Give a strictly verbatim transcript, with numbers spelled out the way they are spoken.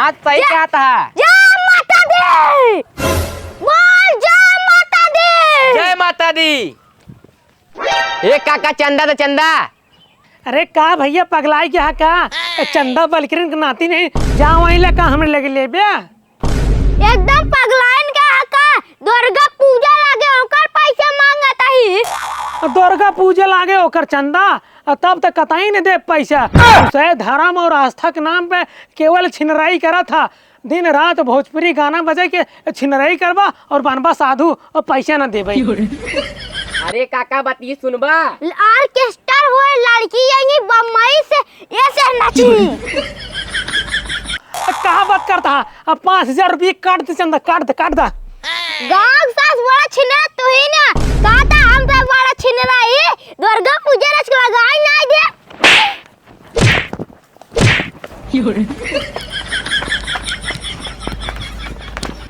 बात सही जय, कहत हा। जय माता दी। बोल जय माता दी। जय माता दी। ए काका, चंदा दे, चंदा। अरे का भइया, पगलाइ गया है का? ए, चंदा बलकिरन के नाती नहीं, जा वहीं ले का हमरे लगे लेबे? एकदम पगलाइन के है का? दुर्गा पूजा लागे ओकर पैसा मांगत ही। दुर्गा पूजा लागे ओकर चंदा, आ तब तक कतई न दे पैसा। उसे धर्म और आस्था के नाम पे केवल छिनराई करत हा। दिन रात भोजपुरी गाना बजाइ के छिनराई करबा और बनबा साधु और पैसा न देबे। अरे काका, बतिया सुनबा? ऑर्केस्ट्रा होए, लड़की आएंगी बम्बई से, ऐसे नाची। का बात करत हा? अब पाँच हजार रुपये काट दे चंदा, काट दे, काट दे। गाँव सास बड़ा छिनरा तू ही ना, कहता हम तो बड़ा छिनरा ही, दुर्गा पूजा रच लगाई नहीं दे।